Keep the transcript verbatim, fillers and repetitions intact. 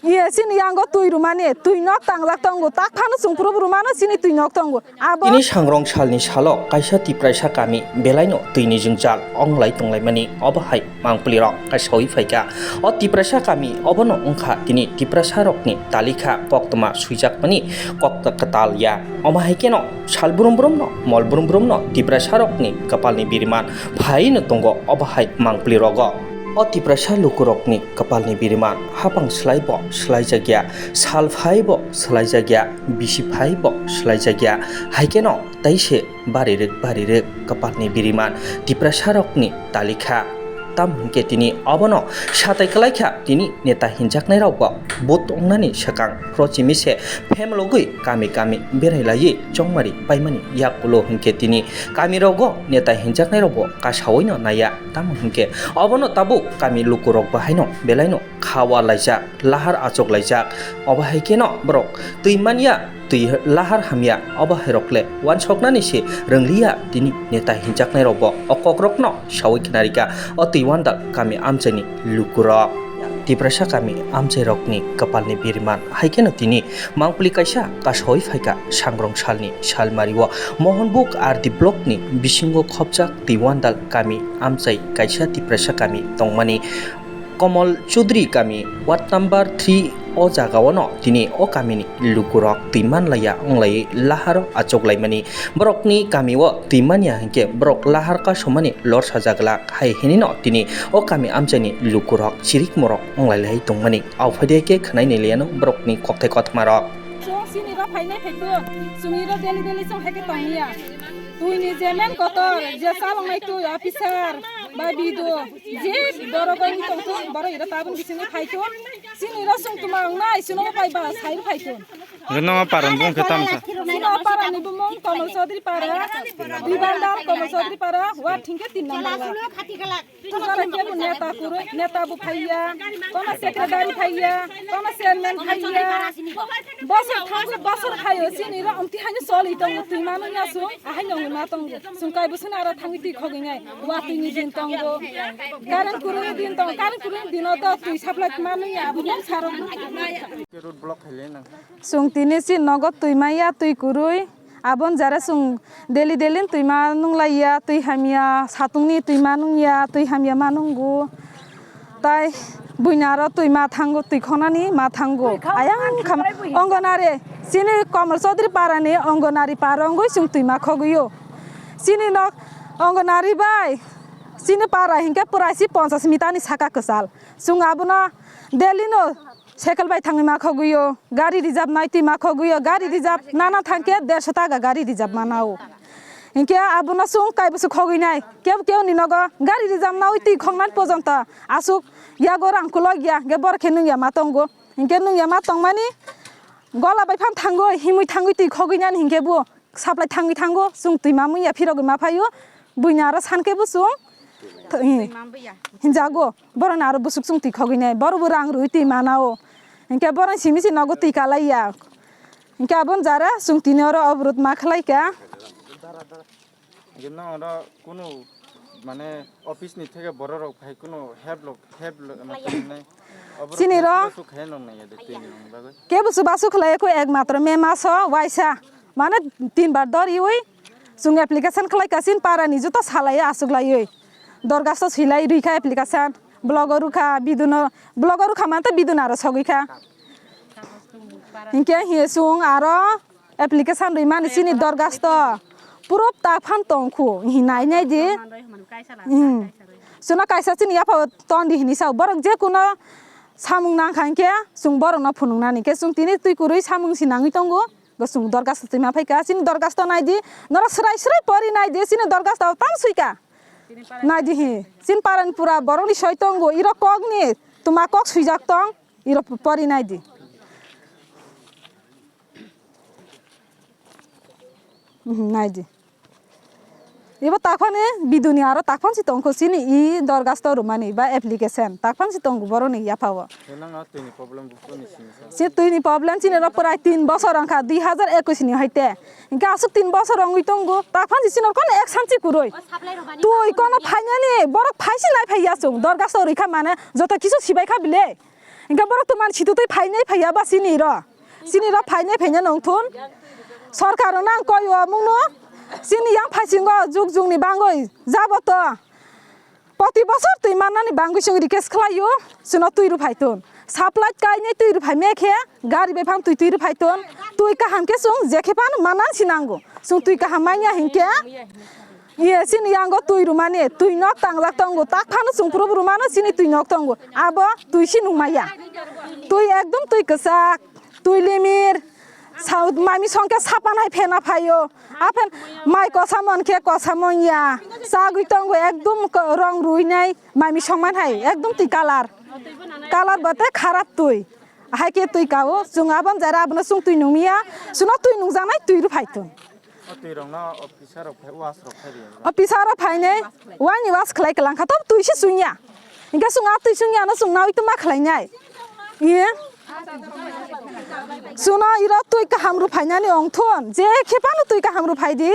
Ye, chini yango twi rwmani, twi nok tangjak tongo, tak phano chwng phuru rwmano chini twi nok tongo. Abo Tini sangrong salni salo kaisa Tiprasa kami belaino twini jwngjal onglai tonglaimani obo hai mangpili rok kasawi phaikha. O Tiprasa kami obono wngkha tini Tiprasa rokni talikha koktwma swijakmani kokta kwtal ya. Omo hai kheno sal brum brumno, mol brum brumno Tiprasa rokni kwpalni biriman phaino tongo obo hai mangpili rogo. O Tiprasa lukurokni kwpalni biriman hapang slaibo slaijakya, sal phaibo slaijakya, bisi phaibo slaijakya, hai kheno taise barirwk barirwk kwpalni biriman Tiprasarokni talikha. Tamo hwnkhe tini obono satai kwlaikha tini neta hinjaknairokbo vote wngnani swkang phrochimi se phemlogwi kami kami berailaiwi chongmari paimani yakulo hwnkhe tini kamirogo neta hinjaknairokbo kasawino naiya. Tamo hwnkhe obono tabuk kami lukurok bahaino belaino khawa laijak, lahar achuk laijak. Obo hai kheno borok twi manya, twi lahar hamya, obo hai rok le wansoknani se rwngliya tini neta hinjaknai rokbo o kok rokno sawi khna rikha o twi wandal kami amchaini lukurok. Tiprasa kami amchai rokni kwpalni biriman hai kheno tini mangpili kaisa kasawi phaikha sangrong salni salmario Mohanbuk R D block ni bisingo khopjak twi wandal kami amchai kaisa Tiprasa kami tongmani. Komol Chaudhary kami ward number three o jagao no tini o kamini lukurok twi manlaiya wnglaiwi laharo achuklaimani. Borokni kamio twi manya hinkhe borok lahar kasumani lorsa jaglak hai hinino tini o kami amchaini lukurok chirik morok wnglailai tongmani. Auphaide khe khwnai nailaiyano borokni kokthai kothmarok. Chwng chini ro phainai phaikhe, chwng iro daily daily chwng phaikhe tongya. Twini je men kotor, je chaloknai twi officer ba B D O, je borok wngwi tongthung, borok iro tabuk bisingo phaithung. Chini iro chwng tuma wngnai, chwngno bai ba sai rw phaithung. Hwnkhe nokno parani bumung khe tamo sa? Chini o parani bumung Komol Chaudhary para, Dibandar Komol Chaudhary para, ward thingkhe tin number ward. Tungkara kebo neta kwrwi, neta bo phaiya, kono secretary phaiya, kono chairman phaiya. Bosor thango, bosor phaio, chini ro omti haino choli tongo, twi mano ya chwng, ahai nongwi ma tongo. Chwng kaibo sini aro thangwi twi khogwi nai, watwi ni din tongo. Current kwrwi din tongo, current kwrwi dino to twi supply mano ya, abo nung saro. Road block khaile nang. Chwng tini si nogo twi maya, twi kwrwi. Aboni jara chwng daily daily twima nunglaiya, twi hamya, satungni twima nungya, twi hamya ma nungo. Tai buini aro twi ma thango, twi khonani ma thango. Ayang kham Anganwadi. Chini Komol Chaudhary parani Anganwadi para wngwi chwng twima khogwio. Chini nok Anganwadi bai chini para hinkhe pura si ponchas meter ni saka kwchal. Chwng abono daily no Cycle bai thangwi ma khogwio, gari reserve nai twi ma khogwio, gari reserve nana thangkhe derso taka gari reserve manao. Hinkhe abono chwng kaiboso khogwinai, kebo kebo ni nogo gari reserve naui twi khongnani pojonto aswk yago rang kulok ya, hinkhe borok khe nungya ma tongo. Hinkhe nungya ma tongmani gola bai phano thangwi, himwi thangwi twi khogwinani hinkhe bo. Supply thangwi thango, chwng twi mamwi ya phirogwi ma phaio, buini aro sankhe bo chwng th-, hi-, hinjago, boroni aro bwswk chwng twi khogwi nai, boro bo rang rwi twi manao, hinkhe boroni simi se nogo twi kalai ya, hinkhe aboni jara chwng tini oro obrot ma khlai kha. Hingke no oro kunu mane office ni theke borok rok phai kunu help lok, help lok ma khainai. Oborok Chini ro. Khe su khe nong nai ya de twi ni bagwi. Kebo chubachu khlai ko ekmatro me maso waisa. Mane tin bar dor iwi. Chwng application khlai ka chini para ni joto salai aswk laiwi. Dorgasto silai rwi kha application. Blogo rwkha biduno, blogo rwkha mante bidun aro sogwi kha. Hinkhe hiye chwng aro application rwimani chini dorgasto puro ta phan tongkhu hinai nai di. Hmm. Chwngno kaisa chini yapha tondi hinwi sao. Borok je kuno samung nangkha hinkhe chwng borokno phunuknani. Hinkhe chwng tini twi kwrwi samung si nangwi tongo. Bo chwng dorgasto twima phaikha. Chini dorgasto nai di. Norok swrai swrai pori nai di. Chini dorgasto tang swika. Nai di hi. Chini parani pura borokni soi tongo. Iro kokni tuma kok swijak tong. Iro pori nai di. Mhm, nai di. Ibo takhani biduni aro takhon si tongkho chini i dorgasto rwmani ba application. Takhon si tongo boroni yaphao. Nang a twini problem bu kuni sini sa. Si twini problem chini ro prai tin bosor wngkha dui hazar ekwis ni hoite. Hinkhe aswk tin bosor wngwi tongo. Takhon si chini kono ek sanchi kwrwi. Twi kono phainani borok phaisi nai phai yasung. Dorgasto rwikha mane joto kisu sibai kha bile. Hingke borok to man situ twi phainai phaiya ba sini ro. Sini ro phainai phainai nongthun. Sorkar no ang koi o mungno. Sini yang phaisingo juk jungni bangoi jabo to. Poti bosor twi mannani bangwi chwng request khlaio, chwngno twi rw phai ton. Supply kainwi twi rw phai me khe, gari bai phang twi twi rw phai ton. Twi kaham khe chwng je khe phano manna si nango. Chwng twi kaham manya hinkhe, iye, chini yango twi rwmani, twi nok tangjak tongo, tak phano chwng phuru rwmano chini twi nok tongo. Abo twi si nung maya. Twi ekdom twi kwchak, twi limir, South mami songke sapan hai phena phaio. Aphen mai kosamon khe kosamon ya. Sagwi tongo ekdom ko-, rong ruinai mami songman hai ekdom twi kalar. Kalar bate kharap twi. Hai khe twi kao. Chwng abon jara abono chwng twi nungya. Suno twi nungjaknai twi rw phai ton. O twi rokno officer rok phai, was rok phai ri. Officer rok phainai. Wani was khlai kwlang kha to twi se chwngya. Hingke chwng a twi chwngya no chwng nawi to ma khlainai. Iye. Suno iro twi kaham rw phainani ongthon. Je khe phano twi kaham rw phai di.